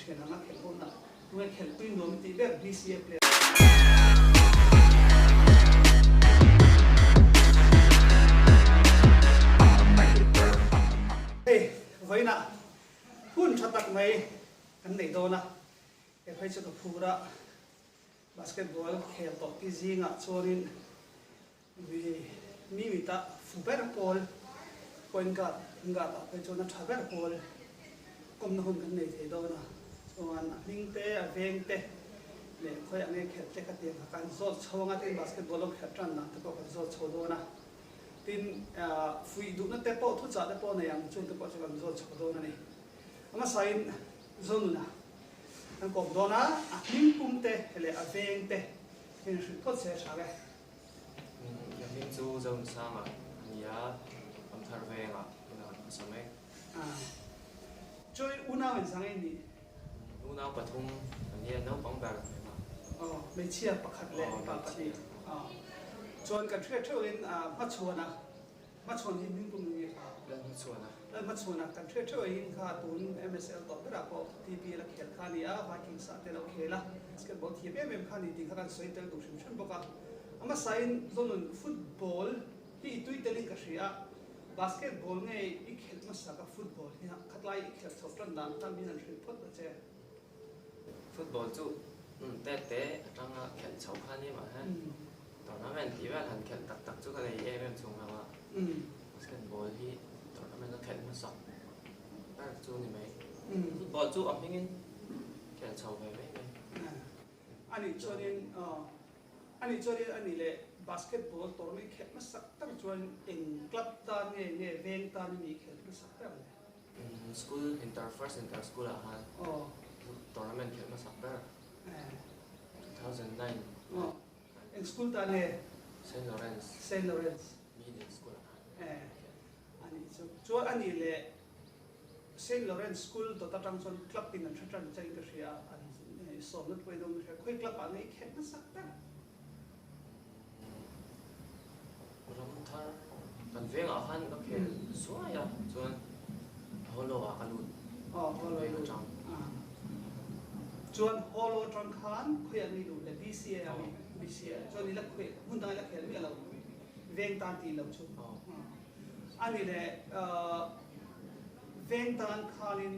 Thian anga khelh ho na tunge khelh pui nuam tih ber BCA player. Hei vawiinah hun tha tak mai kan nei dawn a, he phei chu ka phur a, basketball khel tawh ti zingah chuanin Mi mi mita fu ber pawl, point guard guard ah phei chuan a tha ber pawl kawmna hun kan nei thei dawn a, chuan a hming te, a veng te leh khawi ang nge khelh te kha tiang kha kan zawt chho anga tin basketball lo khelh tan dan te pawh kan zawt chho dawn a, tin fuih duhna te pawh thuchah te pawh nei ang chung te pawh chu kan zawt chho dawn a ni. A hmasain Zonuna kan kawm dawn a, a hming pum te leh a veng te hian hrilh phawt se a tha ve. Ka hming chu Zonunsanga a ni a, Ramthar vengah tunah kan hmasa mek. Chuan unau inzang i nih? Unau pathum a nia, naupang ber a ni a. Aw, hmeichhia pakhat leh mipa pahnih. Aw, chuan kan hriat theuhin hmachhuana Hmachhuan hi hming pum nge kha? Lalhmachhuana. Lalhmachhuana kan hriat theuh aiin kha tun MSL tawh berah pawh TPL a khel kha a ni a, Vikings ah te lo khel a, basketball thiam em em kha a ni tih kha kan sawi tel duh hrim hrim bawk a. A hmasain Zonun football hi i tui telin ka hria a, basketball nge i khelh hmasa ka football hi khatlai i khelh chhoh tan dan kha min han hrilh phawt ta che. Football chu tet te atanga khelh chhoh kha a ni mah he. Tournament tih vel han khelh tak tak chu ka nei em em chung lo a. Basketball hi tournament a khelh hmasak ber chu ni mai. Football chu a hmingin khelh chho ve mai mai. A nih chuanin a nih chuanin a nih leh basketball tournament khelh hmasak tak chuan eng club tan nge nge veng tan i nih khelh hmasak ber le? School inter first inter school ah khan tournament khelh hmasak ber 2009. Eng school ta nge? Saint Lawrence. Saint Lawrence. Middle school ah khan. A nih chu. Chuan a nih leh Saint Lawrence school dawt atang chuan club in an hre tan che in ka hria a, an sawmna te pawh in awm ka hria. Khawi club ah nge i khelh hmasak ber? Ramthar kan vengah khan ka khel suai a chuan Holo ah ka lut Aw Holo i lut Chuan Holo atang khan khawiah nge i luh le BCA ah nge BCA chuan i la khawi hmun dangah i la khel miah lo veng tan tih lo chu A ni le veng tan khanin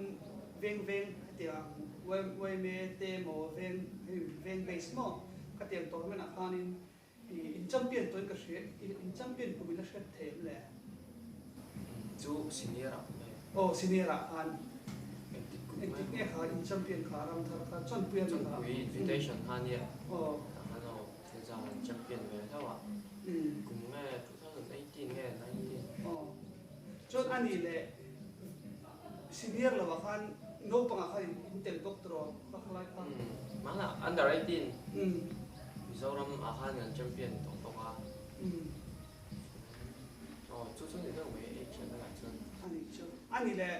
veng veng hetiang yma te maw veng veng base maw khatiang tournament ah khanin in champion tawhin ka hria in champion kum in la hret thei em le? Chu senior ah nge? Aw senior ah khan engtik nge kha in champion kha Ramthar kha Chawnpui a ni kha. Chawnpui invitation kha nia. Aw. Tah khan aw Thilzang an champion ve hlauh a. Kum nge 2018 nge 19. Aw. Chuan a nih leh senior lo ah khan naupang ah khan in tel bawk tawh a khalai kha. Mahna under 18 Mizoram ah khan kan champion tawh bawk a. Aw chu chu ni deuh mai age a lah chuan. A nih chu. A nih leh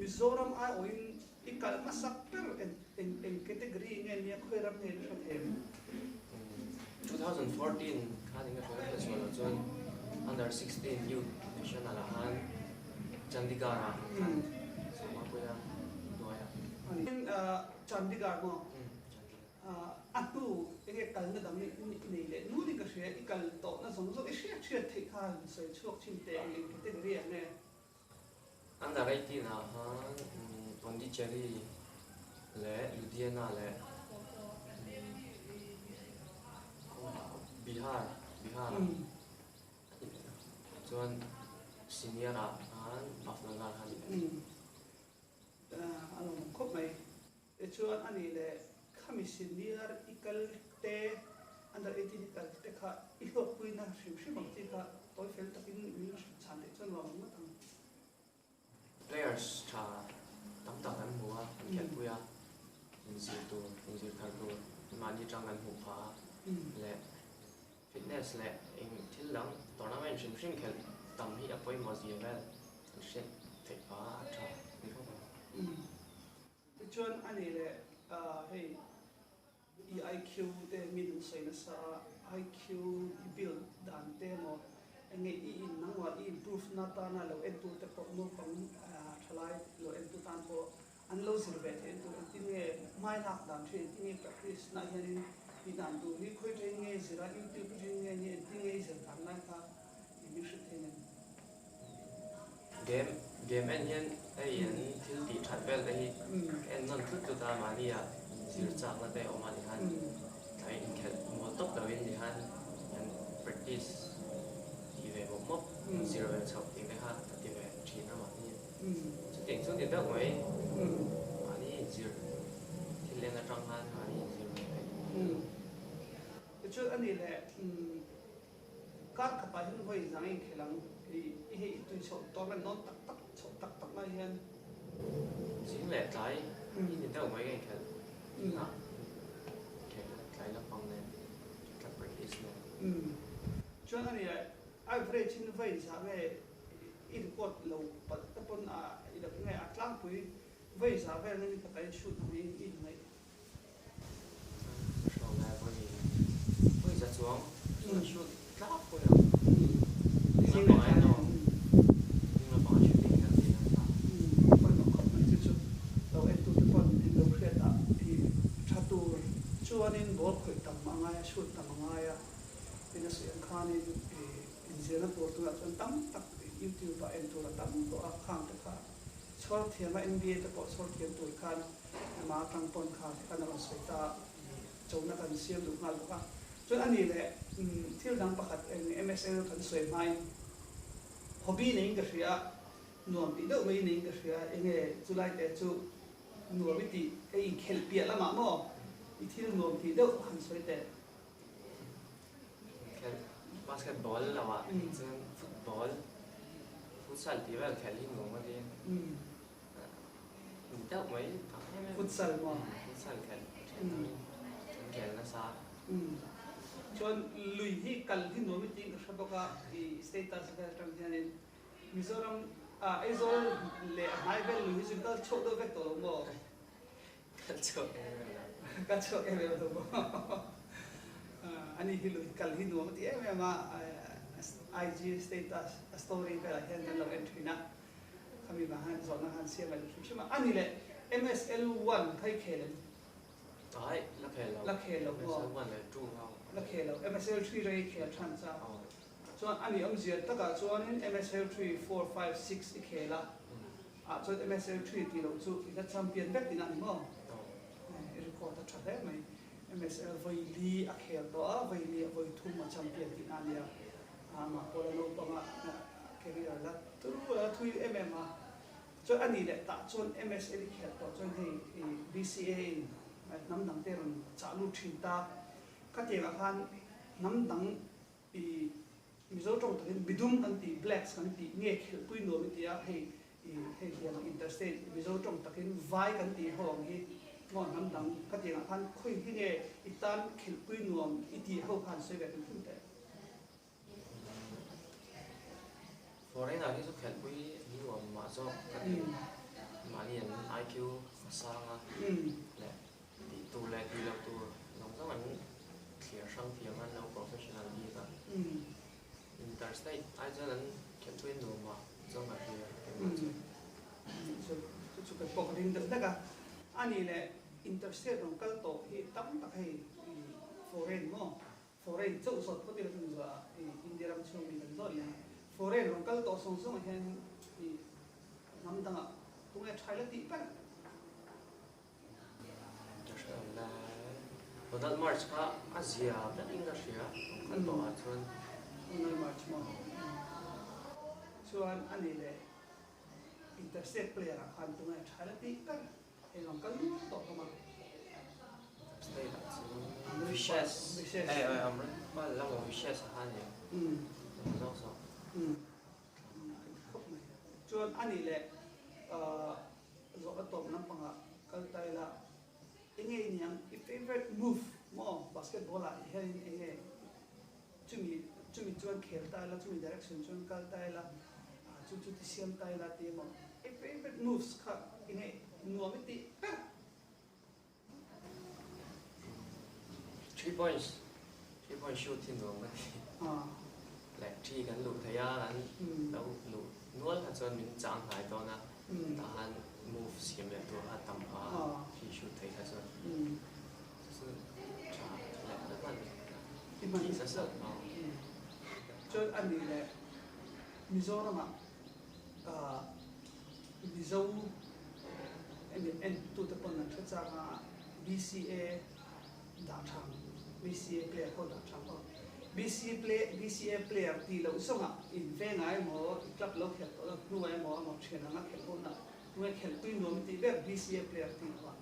Mizoram aiawhin I kal hmasak ber eng eng category nge nia khawi ram nge i hre thei em? 2014 khan eng hre hre chhuah loh chuan under 16 youth national ah khan Chandigarh ah khan Sawmapuia hnuai ah. Chandigarh maw? A hnu enge kalna dang i nei leh nual in ka hria, i kal tawhna zawng zawng i hriat hriat theih khan sawi chhuak thin teh eng eng category ah nge? Under 18 ah khan Pondicherry leh Ludhiana leh Bihar Bihar ah a ni leh a. Chuan senior ah khan Bhavnagar kha a ni leh. A lawmawm khawp mai. Tichuan a nih leh khami senior i kal te, under 18 i kal te kha i hlawkpuina hrim hrim ang chi kha tawi fel takin min hrilh chhan theih chuan nuam ang ngawt ang. Players tha tam tak an hmu a, an khelhpui a, inzir tur, inzir thar tur mahni tang an hmuh phah a leh fitness leh eng thil dang tournament hrim hrim khelh tam hi a pawimawh zia vel an hriat theih phah a, a tha ni khawp ang. Tichuan a nih leh hei i IQ te mi dang sawi nasa a, IQ i build dan te emaw enge i in nangmah i improve na tana lo entu te pawh naupang thalai lo entu tan pawh an lo zir ve theih tur engtin nge hmai lak dan thin engtin nge practice na hianin tih dan tur hi khawi train nge zir a youtube atangin nge ni engtin nge i zir dan lai kha i min hrilh thei nen. Game game en hian hei an thil tih that vel te hi ka en nawn tlut tlut a mahni ah zir chakna te a awm a ni khan tlai inkhelh mual tawp lo in ni khan an practice tih ve mawp mawp zir ve chhoh tih te kha ka ti ve thin a mahni chutiang chu ni deuh mai mahni inzir thil en atang khan mahni inzir ve theih. Tichuan a nih leh Kar khatah hian vawi zang inkhel ang i hei i tui chhoh tournament nawn tak tak chhoh tak tak lai hian. Zing leh tlai i ni deuh mai ka inkhelh a, inkhelh tlai lampang nen tla practice nen. Chuan a nia average in vawi zah nge i record lo palh te pawn a i lo nge a tlangpui vawi zah vel nge ni khatah in shoot ang i inngaih. Pawimawh khawp mai chu chu lo entute pawn in lo hriat ah i tha tur chuanin ball khawih tam a ngai a, shoot tam a ngai a, tin a sawi ang khanin i inzirna tur tunah chuan tam tak youtube ah en tur a tam tawh a, khang te kha Chhawr thiam a NBA te pawh chhawr thiam tur khan ama atang pawn kha te khan a rawn sawi ta a, chona kan siam duh nghal bawk a. Chuan a nih leh thil dang pakhat eng MSL kan sawi hmain hobby neiin ka hria a, nuam tih deuh mai neiin ka hria a, enge chulai te chu nuam i tih hei inkhelh piah lamah maw i thil nuam tih deuh han sawi teh. Inkhelh basketball lamah chuan football, futsal tih vel khelh hi nuam ka ti a. Ni deuh mai tak em em. Futsal maw? Futsal khelh thin ang in kan khel nasa. Chuan lui hi kal hi nuam i tiin ka hre bawk a, i status vel atang hianin Mizoram ah Aizawl leh a hnai vel lui hi chu kal chhuak deuh vek tawh lo maw? Ka chhuak em em lo. Ka chhuak em em lo maw? Ani hi lui kal hi nuam a ti em em a, IG status a story velah hian kan lo en thin a, khami vang hian zawhna khan siam a duh hrim hrim a. Ani leh MSL one kha i khel em? Ai, la khel lo. La khel lo maw? MSL one leh two kha. La khel lo. MSL three rei i khel than cha. Chuan ani awmzia takah chuanin MSL three, four, five, six i khel a. Ah chuan MSL three tih loh chu i la champion vek tihna a ni maw? I record a tha hle mai. MSL vawi li a khel tawh a, vawi li ah vawi thum a champion tihna a nia. Amah pawh la naupang a career la turu a thui em em a. Chuan a nih leh tah chuan MSL i khel tawh chuan hei BCA in hnam dang te rawn chah lut thin ta. Khatiangah khan hnam dang I Mizo tawng takin midum kan tih, blacks kan tih nge khelhpui nuam i ti a, hei i hei hian interstate Mizo tawng takin vai kan tih ho ang hi maw hnam dang ka tih angah khan khawi hi nge i tan khelhpui nuam i tih ho khan sawi ve hrim hrim teh. Foreign ah hi chu khelhpui nuam mah zawk ka ti, mahni an IQ a sang a leh Tih tur leh tih loh tur zawng zawng an thlir hrang thiam a, an lo professional bik a. Interstate ai chuan an khelhpui nuam a, chuan ka hria engmah chu. Chu chu kan pawh ka ring deuh hlek a. A nih leh interstate rawn kal tawh hi tam tak hei foreign maw? Foreign chauh zawt phawt ila chu zuah i India ram chhung mi kan zawt leh a. Foreign rawn kal tawh zawng zawngah hian i hnam dangah tunge tha ila tih ber? Ka hre lo lai. Ronald March kha a zia ber in ka hria kan tawh ah chuan. Ronald March maw? Chuan a ni leh interstate player ah khan tunge tha la tih ber hei rawn kal nual tawh hlawm a. Interstate ah chuan Vishesh eh Amrit Pal emaw Vishesh a kha a nia. Zawk zawk. Khawp mai. Chuan a ni leh Zawh a tawp lampangah kal ta ila, enge i niang i favourite move maw basketball ah hianin enge chumi chumi chuan khel ta ila chumi direction chuan kal ta ila chu chu ti siam ta ila ti emaw i favourite moves kha enge nuam i tih ber. 3 points 3 point shoot hi nuam ka ti. Like three kan luh thei a, kan lo luh nual kha chuan min chang hnai dawn a, tah khan. Move siam leh tur kha tam pha a, khi shoot thei kha chuan chu tha leh la hman tih sa sa a. Chuan a nih leh Mizoramah Mizo en tute pawn an hre chang a, BCA dah thang, BCA player ho dah thang aw. BC play, BCA player tih loh zawngah in vengah emaw, i club lo khelh tawh lo hnuah emaw emaw thian anga khelh hunah tunge khelh pui nuam tih ber BCA player tih loh ah.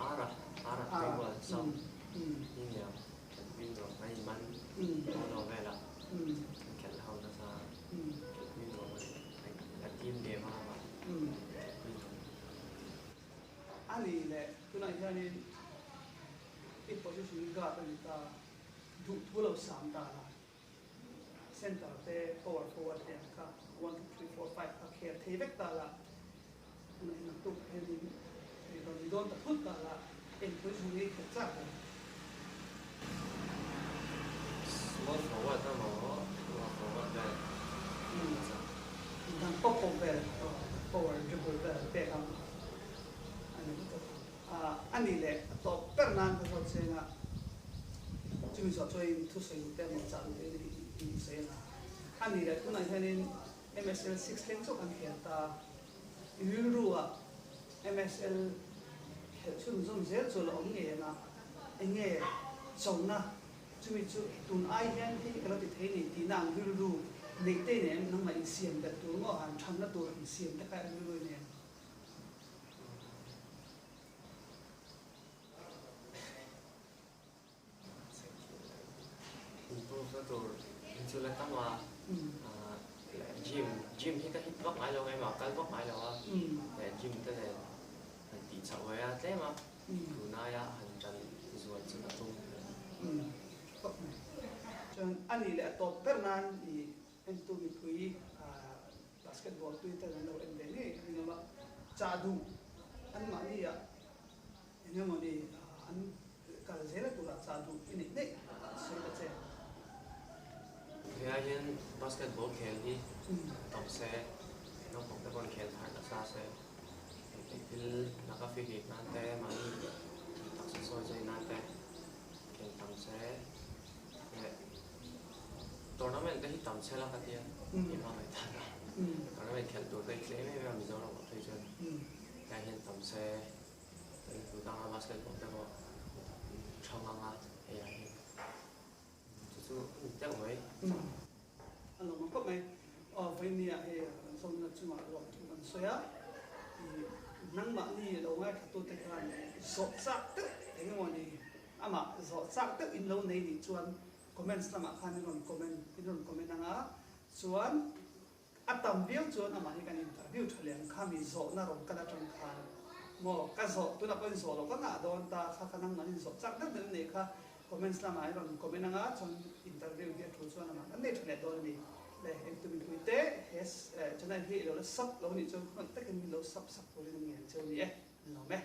Ara, Ara Table Sam hi nia khelh pui nuam an in man dawn lo vel a, an khelh ho nasa khelh pui nuam a ni, a team game a khelh pui nuam. A ni leh tunah hianin i position hi guard a ni ta, duhthu lo sam ta la, center te power forward te ang kha one two three four five kha khel thei vek ta la, tunah hian naktuk ah hianin i rawn ni dawn ta thut ta la, eng position nge i khelh chak ber? Small forward emaw power forward vel a chak. Dang pawp pawp vel power dribble vel an pek ang a ni lutuk a. A nih leh a tawp ber nan ka zawt cheng a, chumi zawh chuan thusawi te emaw chah duh te in sawi a. A nih leh tunah hianin MSL six thleng chauh kan khel ta, i rilru ah MSL khelh chhunzawm zel chu a la awm ngei ang a, eng nge chona Chumi chu tun ai hian hei ka lo ti thei ni tihna ang rilru neih te nen nangmah insiam belh tur maw han thanna tur insiam te kha rilru nen. Improve na tur in chu la tam a, gym gym hi ka hit vak ngai lo ngai mah kal vak ngai lo a, gym te nen han tih chhoh ve a tlem a. Tunaia han tan zual chu ka tum hle a. Umm khawp mai. Chuan a nih leh a tawp ber nan i entu mipui basketball tui ten an lo en ve ngei a rinawm a, chah duh anmahni ah eng emawni an kal zel a turah chah duh i neih neih sawi ta che. Hei ai hian basketball khel hi tam se, naupang te pawhin khel thar nasa se. Thil laka fihlim nan te, mahni taksa sawi zai nan te khel tam se leh tournament te hi tam se la ka tia i hma ngaih tan a, tournament khelh tur te hi tlem em em a Mizoram ah phei chuan tlai hian tam se chuan tun anga basketball te pawh tha ngang a hei ah hian chu chu a ni deuh mai. A lo mang khawp mai. Aw vawinia hei kan zawmna chungah ruak thu kan sawi a, ih nangmahni lo ngaithlatute khan zawh chak deuh eng emaw ni amah zawh chak deuh in lo nei nih chuan comments lamah khan in rawn comment in rawn comment ang a, chuan a tam viau chuan amah hi kan interview tha leh ang kha mi zawhna rawn kal atang khan maw ka zawh tunah pawhin zawh loh ka ngah dawn ta kha kha nangmahni zawh chak deuh deuh in nei kha Comments lamah i rawn comment anga chuan interview hi a thu chuan amah kan nei tha leh dawn a ni. Le engtu mipui te he channel hi i lo la sub lo nih chuan khawngaih takin min lo sub sak turin an ngen cheu ni e, an lawm e.